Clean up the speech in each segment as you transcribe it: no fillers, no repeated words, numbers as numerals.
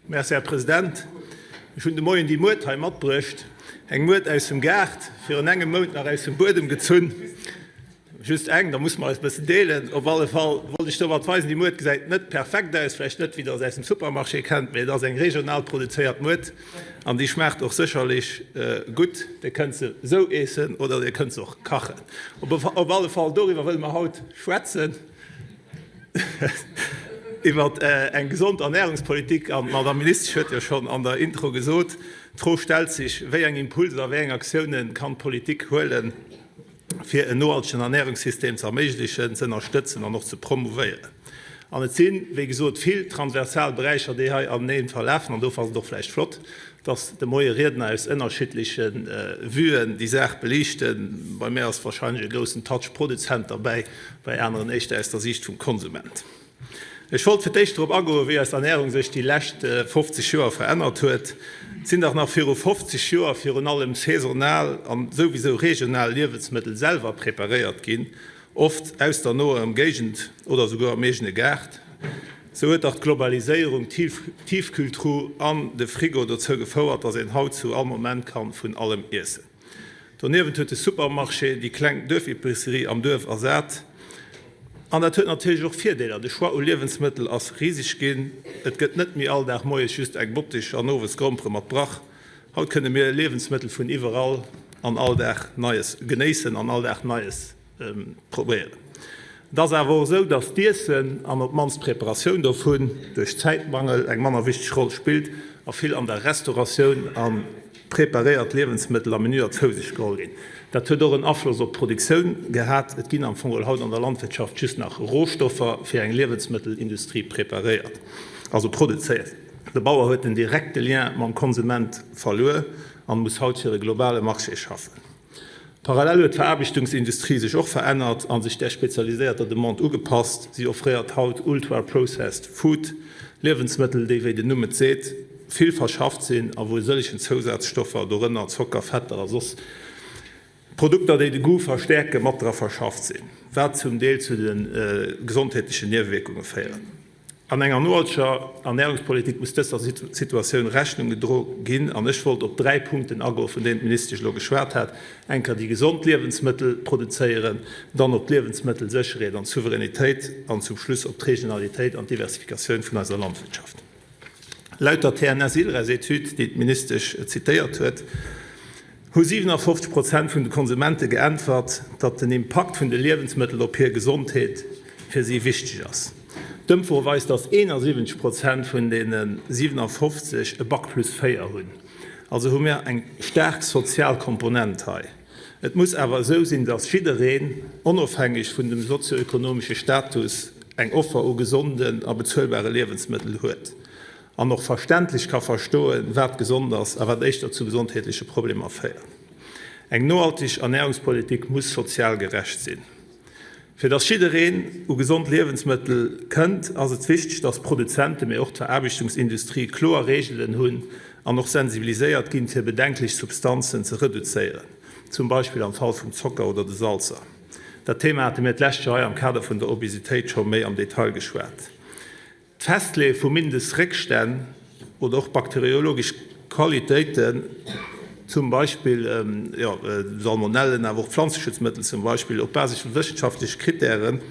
Merci, Här President. Ech hunn de Moien déi Muert hei matbruecht, eng Muert aus dem Gaart, virun engem Mount nach aus dem Buedem gezunn. Just eng, da musse mer eis e bëssen deelen. Op alle Fall wollt ech domat weisen, déi Muert gesäit net perfekt aus, vläicht net wéi Der se aus dem Supermarché kennt, mee et ass eng regional produzéiert Muert an déi schmaacht och sécherlech gutt. Dir kënnt se esou eessen oder Dir kënnt se och kachen. Op alle Fall, doriwwer wëlle mer haut schwätzen. Iwwer eng gesond Ernährungspolitik, an d'Madame Ministesch huet jo schonn an der Intro gesot, d'Fro stellt sech, wéi eng Impulser a wéi eng Aktiounen kann d'Politik huelen, fir en nohaltegen Ernährungssystem ze erméiglechen, ze ënnerstëtzen an och ze promouvéieren. An et sinn, wéi gesot, vill transversal Beräicher, déi hei anenee verlafen, an dofir ass et och vläicht flott, dass de Moie Riedner aus ënnerschiddleche Vuen déi Saach beliichten. Bei mär ass wahrscheinlech e groussen Touch Produzent derbäi, bei aneren éischter aus der Siicht vum Konsument. Ech wollt fir d'éischt drop agoen, wéi eis Ernährung sech déi lescht 50 Joer verännert huet. Et sinn dach nach viru 50 Joer virun allem saisonal an souwisou regional Liewensmëttel selwer preparéiert ginn, oft aus der noer Ëmgéigend oder souguer am eegene Gaart. Sou huet dach d'Globaliséierung, d'Tiefkühltruh an de Frigo dozou gefouert, dass een haut zu all Moment kann vun allem iessen. Doniewent huet de Supermarché déi kleng Duerfepicerie am Duerf ersat. An dat huet natierlech och Virdeeler, de Choix u Liewensmëttel ass riseg ginn, et gëtt net méi all Dag moies just eng Bottisch an owes Grompere mat Brach. Haut kënne mir Liewensmëttel vun iwwerall an all Dag Neies genéissen an all Dag Neies Probéieren. Et ass awer och esou, datt d'Iessen, an op d'mannst d'Preparatioun dovun, duerch Zäitmangel eng manner wichteg Roll spillt a vill an der Restauratioun a preparéiert Liewensmëttel a Menüer zou sech geholl ginn. Dat huet och en Afloss op d'Produktioun gehat. Et ginn am Fong geholl haut an der Landwirtschaft just nach Rohstoffer fir eng Liewensmëttelindustrie preparéiert, also produzéiert. De Bauer huet den direkte Lien mam Konsument verluer an muss haut fir e globale Marché schaffen. Parallel huet d'Veraarbechtungsindustrie sech och verännert a sech där spezialiséierter Demande ugepasst. Si offréiert haut ultra-processed food, Liewensmëttel, déi, wéi den Numm et seet, vill verschafft sinn a wou e sëllegen Zousazstoffer, dorënner Zocker, Fetter a soss Produkter, déi de Goût verstäerken, mat dra verschafft sinn, wat zum Deel zu de gesondheetlechen Niewewierkunge féieren. An enger nohalteger Ernährungspolitik muss dëser Situatioun Rechnung gedro ginn. An ech wollt op 3 Punkten agoen, vun deenen d'Ministesch elo geschwat hat, Enker déi gesond Liewensmëttel produzéieren, dann op d'Liewensmëttelsécherheet an d'Souveränitéit an zum Schluss op d'Regionalitéit an d'Diversifikatioun vun eiser Landwirtschaft. Laut der TNS-Ilres-Etüd, déi d'Ministesch zitéiert huet, hu 57 Prozent vun de Konsumente geäntwert, datt den Impakt vun de Liewensmëttel op hir Gesondheet fir si wichteg ass. D'Ëmfro weist, datt 71 Prozent vun deene 57 e Bac plus 4 hunn. Also hu mir eng staark sozial Komponent hei. Et muss awer esou sinn, datt jiddereen, onofhängeg vun dem sozioökonomesche Status, eng Offer u gesonden a bezuelbare Liewensmëttel huet an och verständlech ka verstoen, wat gesond ass a wat éischter zu gesondheetleche Problemer féiert. Eng nohalteg Ernärungspolitik muss sozial gerecht sinn. Fir dass jiddereen u gesond Liewensmëttel kënnt, ass et wichteg, dass d'Produzenten, mee och d'Veraarbechtungsindustrie kloer Reegelen hunn an och sensibiliséiert ginn, fir bedenklech Substanzen ze reduzéieren, zum Beispill am Fall vum Zocker oder de Salzer. Dat Thema hate mir d'lescht Joer hei am Kader vun der Obesitéit scho méi am Detail geschwat. D'Festleeë vu Mindestréckstänn oder och bakteriologesch Qualitéiten, zum Beispill Salmonellen, awer och Pflanzeschutzmëttel zum Beispill, op Basis vu wëssenschaftleche Krittären,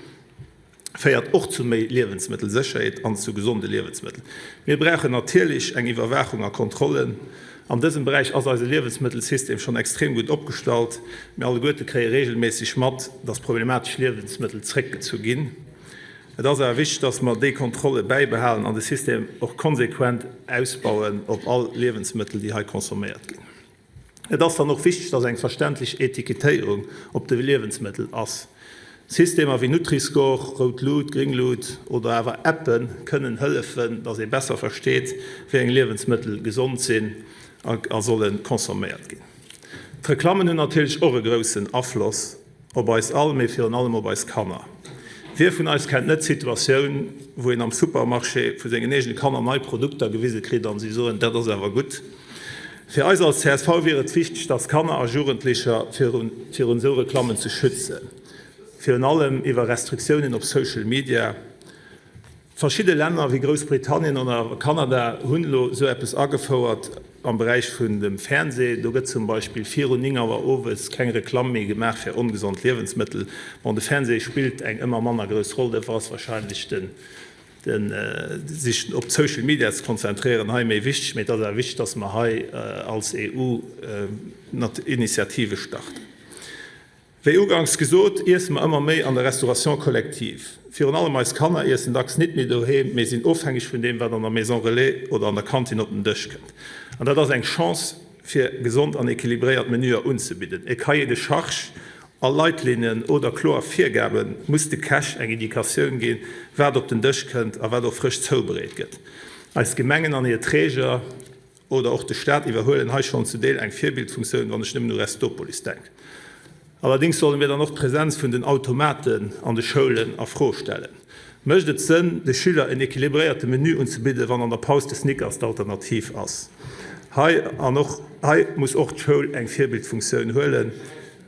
féiert och zu méi Liewensmëttelsécherheet an zu gesonde Liewensmëttel. Mir brauchen natierlech eng Iwwerwaachung a Kontrollen. An dësem Beräich ass eise Liewensmëttelsystem schonn extrem gutt opgestallt. Mir alleguerte kréie reegelméisseg mat, dass problematesch Liewensmëttel zréckgezu ginn. Et ass awer wichteg, dass mer déi Kontrolle bäibehalen an de System och konsequent ausbauen op all Liewensmëttel, déi hei consomméiert ginn. Et ass dann och wichteg, dass eng verständlech Etiketéierung op de Liewensmëttel ass. Systemer wéi Nutri-Score, rout Lut, gréng Lut oder awer Appe kënnen hëllefen, dass ee besser versteet, wéi eng Liewensmëttel gesond sinn a solle consomméiert ginn. D'Reklammen hunn natierlech och e groussen Afloss Op eis all, mee virun allem op eis Kanner. Wie vun eis kennt net d'Situatioun, wou een am Supermarché vu sengen eegene Kanner nei Produkter gewise kritt an si soen, dat ass awer gutt. Fir eis als csv wier et wichteg, dass Kanner a Jugendlecher virun esou Reklammen ze schützen, virun allem iwwer Restriktiounen op Social Media. Verschidde Länner wéi Groussbritannien oder Kanada hunn elo esou eppes agefouert am Beräich vun dem Fernseh. Do gëtt zum Beispill virun 9 Auer owes keng Reklamm méi gemaach fir ongesond Liewensmëttel. Bon, de Fernseh spillt eng ëmmer manner grouss Roll, dofir ass wahrscheinlech den sech op d'Social Media ze konzentréieren hei méi wichteg. Mee et ass awer wichteg, dass mer hei als EU Initiative starten. Wéi uganks gesot, iesse mer ëmmer méi an der Restauration collective. Virun allem eis Kanner iessen dacks nit méi doheem, mee sinn ofhängeg vun deem, wat an der Maison Relais oder an der Kantin op den Dësch kënnt. An dat ass eng Chance, fir gesond an equilibréiert Menüer unzebidden. E Cahier de charges a Leitlinnen oder kloer Virgabe muss de Käch eng Indikatioun ginn, wat op den Dësch kënnt a wat och frësch zoubereet gëtt. Eis Gemengen an hir Träger Oder och de Staat iwwerhuelen hei schonn zu Deel eng Virbildfunktioun, wann ech nëmmen u Restopolis denken. Allerdéngs solle mir dann och d'Präsenz vun den Automaten an de Schoulen a Fro stellen. Mécht et Sënn, de Schüler en equilibréierte Menü unzebidden, wann an der Paus de Snickers d'Alternativ ass? Hei an och hei muss och d'Schoul eng Virbildfunktioun huelen.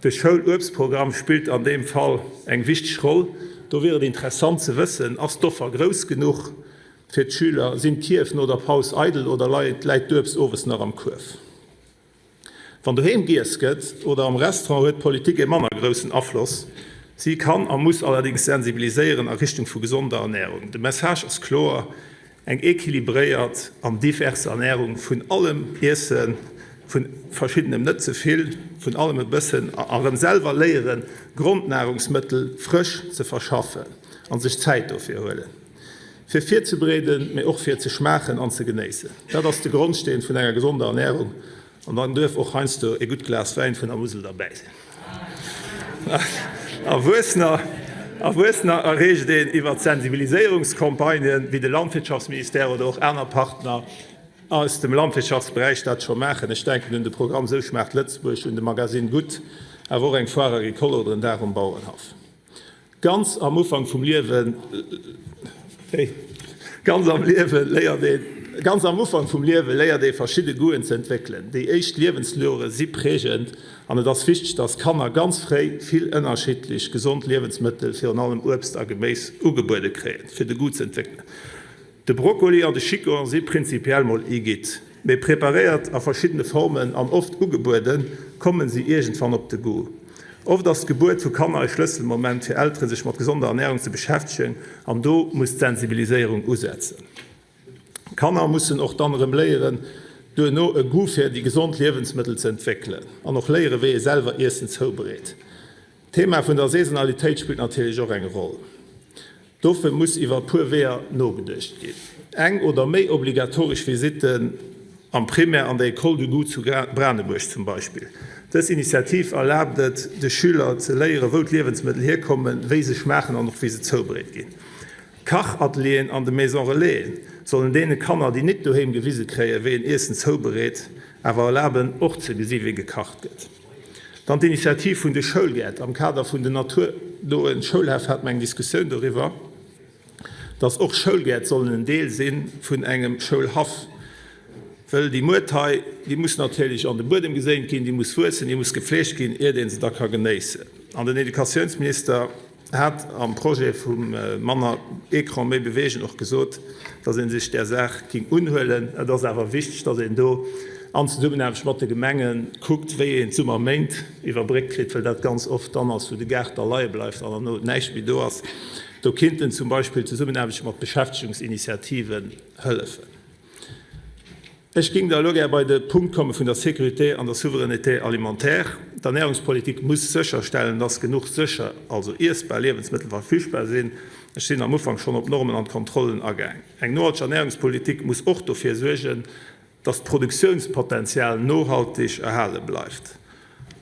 De Schouluebstprogramm spillt an deem Fall eng wichteg Roll. Do wier et interessant ze wëssen, Ass d'Offer grouss genuch? Fir d'Schüler, Sinn d'Kierf no der Paus eidel oder läit d'Uebst owes nach am Kuerf? Wann doheem giess gëtt oder am Restaurant, huet d'Politik ee manner groussen Afloss. Si kann a muss allerdéngs sensibiliséieren a Richtung vu gesonder Ernärung. De Message ass kloer, Eng equilibréiert an divers Ernärung, vun allem iessen, vun verschiddenem net ze vill, vun allem e bëssen a erëm selwer léieren, Grondnahrungsmëttel frësch ze verschaffen a sech Zäit dofir huelen. Fir virzebereeden, mee och fir ze schmaachen an ze genéissen. Dat ass de Grondsteen vun enger gesonder Ernärung. An dann duerf och heiansdo e gutt Glas Wäin vun der Musel derbäi sinn. Erwuessener Erwuessener erreecht een iwwer Sensibiliséierungscampagnen, wéi de Landwirtschaftsministère oder och aner Partner aus dem Landwirtschaftsberäich dat scho maachen. Ech denken un de Programm Sou schmaacht Lëtzebuerg, un de Magazine Goût, awer och eng Foire agricole oder en Dag um Bauerenhaff. Ganz am Ufank vum Liewen, ganz am Liewe léiert een, ganz am Ufank vum Liewe léiert ee verschidde Goûten ze entwéckelen. Déi éischt Liewensjore si prägend an et ass wichteg, dass Kanner ganz fréi vill ënnerschiddlech gesond Liewensmëttel, virun allem Uebst a Geméis, ugebuede kréien, fir de Goût ze entwéckelen. De Brokkoli an de Chicon si prinzipiell mol Igitt, mee preparéiert a verschiddene Formen an oft ugebueden, kommen si iergendwann op de Goût. Oft ass d'Gebuert vu Kanner e Schlësselmoment fir Elteren, sech mat gesonder Ernärung ze beschäftegen an do muss d'Sensibiliséierung usetzen. Kanner mussen och dann erëm léieren, duerno e Goût fir déi gesond Liewensmëttel ze entwéckelen an och léieren, wéi ee selwer Iessen zoubereet. D'Thema vun der Saisonalitéit spillt natierlech och eng Roll. Dofir muss iwwer e puer Weeër nogeduecht ginn. Eng oder méi obligatoresch Visitten am Primaire an der École du goût zu Branebuerg zum Beispill. Dës Initiativ erlaabt et de Schüler ze léieren, wou d'Liewensmëttel hierkommen, wéi se schmaachen an och wéi se zoubereet ginn. Kachatelieren an de Maison Relaisen sollen deene Kanner, déi nit doheem gewise kréien, wéi een Iessen zoubereet, awer erlaben och ze gesi wéi gekacht gëtt. Dann d'Initiativ vun de Schoulgäert. Am Kader vun den naturnoe Schoulhäff hate mer eng Diskussioun doriwwer, dass och Schoulgäert sollen en Deel si vun engem Schoulhaff. Wëll déi Muert hei, déi muss natierlech an de Buedem geséint ginn, déi muss wuessen, déi muss gefleegt ginn, iert ee se da ka genéissen. An den Educatiounsminister hat am Projet vum Manner Ecran, méi beweegen och gesot, datt ee sech där Saach ging unhuelen. Et ass awer wichteg, datt een do an Zesummenaarbecht mat de Gemenge kuckt, wéi een d'Summerméint iwwerbréckt kritt, well dat ganz oft dann ass, wou de Gaart da leie bleift an herno näischt méi do ass. Do kinnten zum Beispill d'Zesummenaarbecht mat Beschäftegungsinitiativen hëllefen. Ech géing da elo gär bei de Punkt komme vun der Sécurité an der Souveraineté alimentaire. D'Ernährungspolitik muss sécherstellen, dass genuch sécher, also iessbar Liewensmëttel verfügbar sinn. Ech sinn am Ufank schonn op d'Normen an d'Kontrollen agaang. Eng nohalteg Ernährungspolitik muss och dofir suergen, dass d'Produktiounspotenzial nohaltig erhale bleift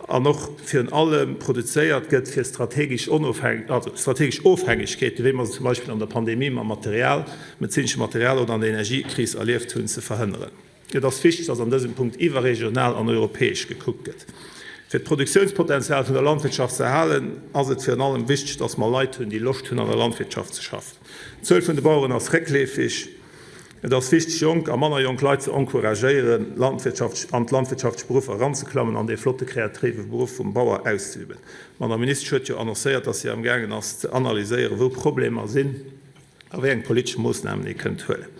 an och virun allem produzéiert gëtt, fir strategesch strategesch Ofhängegkeeten, wéi mer se zum Beispill an der Pandemie mam Material, medezineschem Material oder an der Energiekris erlieft hunn, ze verhënneren. Et ass wichteg, dass an dësem Punkt iwwerregional an europäesch gekuckt gëtt. Fir d'Produktiounspotenzial vun der Landwirtschaft ze erhalen, ass et virun allem wichteg, dass mer Leit hunn, déi Loscht hunn, an der Landwirtschaft ze schaffen. D'Zuel vun de Baueren ass réckleefig. Et ass wichteg, jonk a manner jonk Leit ze encouragéieren, an d'landwirtschaftlech Beruffer eranzeklammen an dee flotte kreative Beruff vum Bauer auszeüben. D'Madame Ministesch huet jo annoncéiert, dass si amgaangen ass ze analyséieren, wou Problemer sinn. A wéi eng politesch Moossnamen ee kënnt huelen.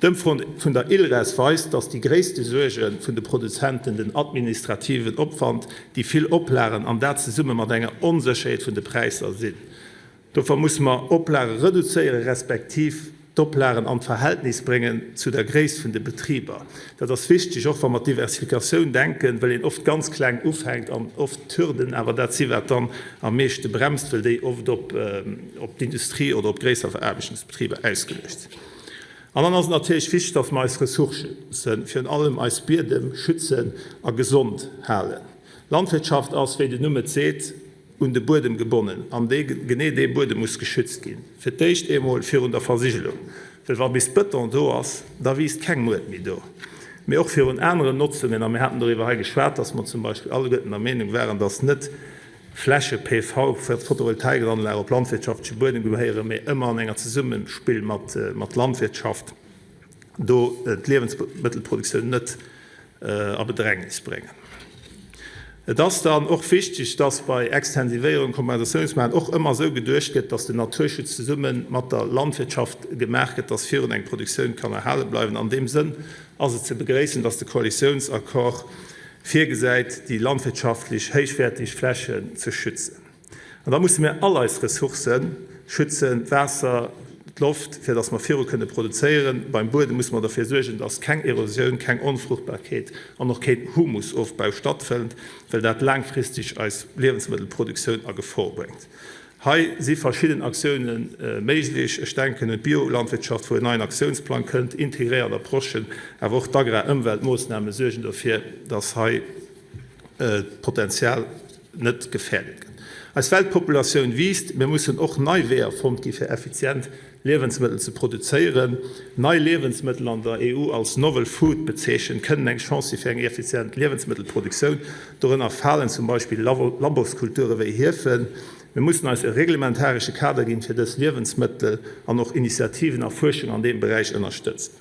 D'Ëmfro vun der ILRES weist, datt déi gréisste Suerge vun de Produzenten den administrativen Opwand, déi vill Oplagen an dat zesumme mat enger Onsécherheet vun de Präisser sinn. Dofir musse mer Oplage reduzéiere respektiv d'Oplagen an d'Verhältnis bréngen zu der Gréisst vun de Betriber. Dat ass wichteg, och wa mer Diversifikatioun denken, well een oft ganz kleng ufänkt an oft d'Hürden awer dat si wat dann am meeschte bremst, well déi oft op d'Industrie oder op gréisser Veraarbechtungsbetriber ausgeluecht sinn. An dann ass et natierlech wichteg, dass mer eis Ressourcen, virun allem eis Biedem, schützen a gesond halen. Landwirtschaft ass, wéi den Numm et seet, un de Buedem gebonnen an dee, genee dee Buedem muss geschützt ginn, fir d'éischt eemol virun der Versigelung, well wa bis Bëton do ass, da wiisst keng Muert méi do, mee och virun aneren Notzungen. A mir haten doriwwer hei geschwat, dass mer zum Beispill alleguerten der Meenung waren, dass net Fläche PV, Photovoltaikanlagen, op landwirtschaftleche Buedem gehéieren, mee ëmmer an enger Zesummespill mat Landwirtschaft do d'Liewensmëttelproduktioun net a Bedrängnis bréngen. Et ass dann och wichteg, dass bei Extensivéierung, Kompensatiounsmachen och ëmmer esou geduecht gëtt, dass den Naturschutz zesumme mat der Landwirtschaft gemaach gëtt, dass virun eng Produktioun kann erhale bleiwen. An deem Sënn ass et ze begréissen, dass de Koalitiounsaccord virgesäit, déi landwirtschaftlech héichwäertig Flächen ze schützen. An da musse mir all eis Ressourcë schützen, d'Waasser, d'Loft, fir datt mer viru kënne produzéieren. Beim Buedem musse mer derfir suergen, datt keng Erosioun, keng Onfruchtbarkeet an och keen Humusofbau stattfënnt, well dat laangfristeg eis Liewensmëttelproduktioun a Gefor bréngt. Hei si verschidden Aktioune méiglech. Ech denken un d'Biolandwirtschaft, wou en neien Aktiounsplang kënnt, integréiert Approchen, awer och d'Agrarëmweltmoossname suergen dofir, datt hei d'Potenzial net gefäerdet gëtt. Eis Weltpopulatioun wiisst, mir mussen och nei Weeër fonnt gi fir effizient Liewensmëttel ze produzéieren. Nei Liewensmëttel, an der EU als Novel Food bezeechent, kënnen eng Chance si fir eng effizient Liewensmëttelproduktioun. Dorënner falen zum Beispill Laboskulture wéi Hiefen. Mir mussen eis e reglementaresche Kader ginn fir dës Liewensmëttel an och Initiativen a Fuerschung an deem Beräich ënnerstëtzen.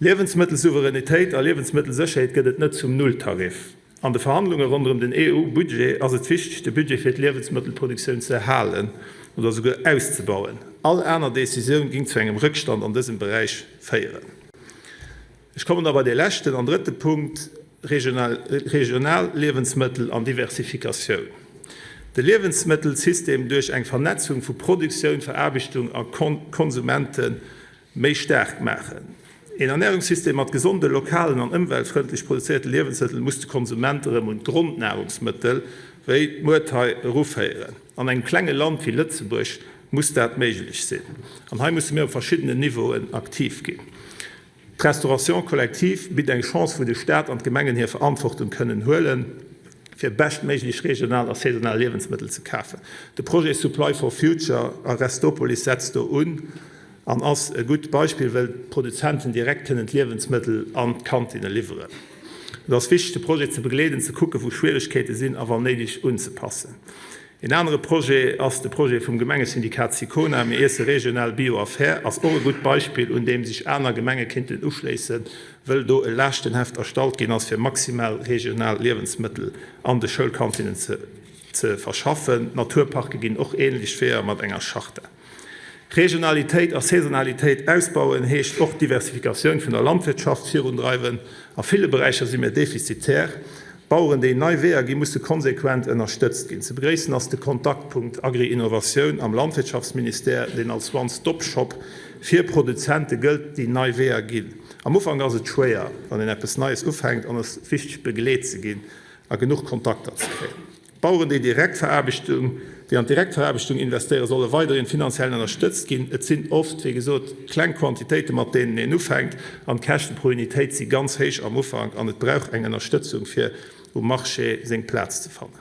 Liewensmëttelsouveränitéit a Liewensmëttelsécherheet gëtt et net zum Nulltarif. An de Verhandlunge ronderëm den EU-Budget ass et wichteg, de Budget fir d'Liewensmëttelproduktioun ze erhalen oder souguer auszebauen. All aner Decisioun ging zu engem Rëckstand an dësem Beräich féieren. Ech kommen da bei dee leschten an drëtte Punkt, regional Liewensmëttel an Diversifikatioun. De Liewensmëttelsystem duerch eng Vernetzung vu Produktioun, Veraarbechtung a Konsumenten méi staark maachen. Een Ernärungssystem mat gesonde, lokalen an ëmweltfrëndlech produzéierte Liewensmëttel muss de Konsument erëm un d'Grondnahrungsmëttel, wéi d'Muert hei, eruféieren. An engem klenge Land wéi Lëtzebuerg muss dat méiglech sinn. An hei musse mir op verschiddenen Niveauen aktiv ginn. D'Restauration collective bitt eng Chance, wou de Staat an d'Gemengen hir Verantwortung kënnen huelen, fir beschtméiglech regional a saisonal Liewensmëttel ze kafen. De Projet Supply for Future a Restopolis setzt do un. An ass e gutt Beispill, well d'Produzenten direkt kënnen d'Liewensmëttel an d'Kantinne liwweren. Et ass wichteg, de Projet ze begleeden, ze kucken, wou Schwieregkeete sinn a wann néideg unzepassen. Een anere Projet ass de Projet vum Gemengesyndikat Sicona, Mir iesse regional, bio a fair ass och e gutt Beispill, un deem sech aner Gemenge kinnten uschléissen, wëll do e Laaschtenheft erstallt ginn ass, fir maximal regional Liewensmëttel an de Schoulkantinnen ze verschaffen. D'Naturparke ginn och änlech Weeër mat enger Charta. Regionalitéit a Saisonalitéit ausbauen heescht och d'Diversifikatioun vun der Landwirtschaft virundreiwen. A ville Beräicher si mir defizitär. Baueren, déi nei Weeër ginn, musse konsequent ënnerstëtzt ginn. Ze begréissen ass de Kontaktpunkt Agri-Innovatioun am Landwirtschaftsministère, deen als One-Stop-Shop fir Produzente gëllt, déi nei Weeër ginn. Am Ufank ass et schwéier, wann een eppes Neies ufänkt, an ass wichteg begleet ze ginn a genuch Kontakter ze kréien. D'Baueren, déi Direktveraarbechtung, déi an d'Direktveraarbechtung investéieren, solle weiderhin finanziell ënnerstëtzt ginn. Et sinn oft, wéi gesot, kleng Quantitéiten, mat deenen een ufänkt, an d'Käschte pro Unitéit si ganz héich am Ufank an et brauch eng Ënnerstëtzung, fir um Marché seng Plaz ze fannen.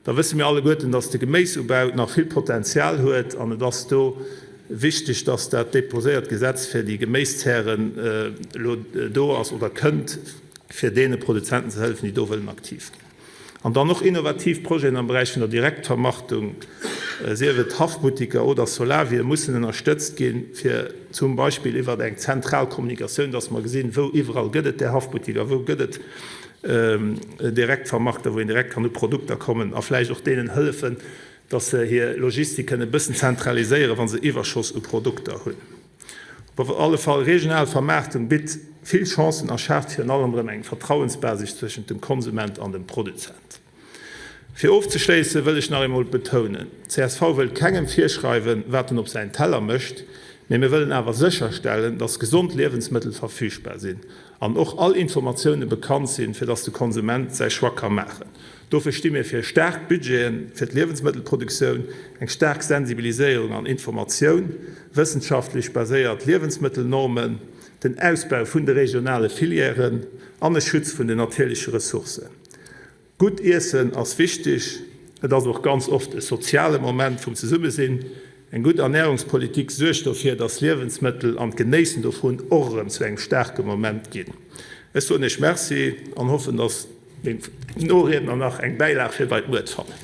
Da wësse mir alleguerten, dass de Geméisubau nach vill Potenzial huet an et ass do wichteg, dass dat déposéiert Gesetz fir déi Geméiszären elo do ass oder kënnt, fir deene Produzenten ze hëllefen, déi do wëllen aktiv ginn. An dann och innovativ Projeten am Beräich vun der Direktvermarktung, sief et Haffbuttiker oder Solavie, mussen ënnerstëtzt ginn, fir zum Beispill iwwer eng zentral Kommunikatioun, dass mer gesinn, wou iwwerall gëtt et där Haffbuttiker, wou gëtt et Direktvermarkter, wou een direkt kann u Produkter kommen a vläicht och deenen hëllefen. Dass se hir Logistik kënnen e bëssen zentraliséieren, wa se Iwwerschoss u Produkter hunn. Op alle Fall, regional Vermaartung bitt vill Chancen a schaaft virun allem erëm eng Vertrauensbasis zwëschent dem Konsument an dem Produzent. Fir ofzeschléisse wëll ech nach eemol betounen, Csv wëllt kengem virschreiwen, wat en op säin Teller mécht, mee mir wëllen awer sécherstellen, dass gesond Liewensmëttel verfügbar sinn an och all Informatioune bekannt sinn, fir dass de Konsument säi Choix ka maachen. Dofir sti mir fir staark Budgete fir d'Liewensmëttelproduktioun, eng staark Sensibiliséierung an Informatioun, wëssenschaftlech baséiert Liewensmëttelnormen, den Ausbau vun de regionale Filièren an e Schutz vun den natierleche Ressourcen. Gutt iessen ass wichteg, et ass och ganz oft e soziale Moment vum Zesummesinn. Eng gutt Ernärungspolitik suergt dofir, dass Liewensmëttel an d'Genéissen dovun och erëm zu engem staarke Moment ginn. Ech soen Iech Merci an hoffen, dass meng Noriedner nach eng Bäilag fir bei d'Muert fannen.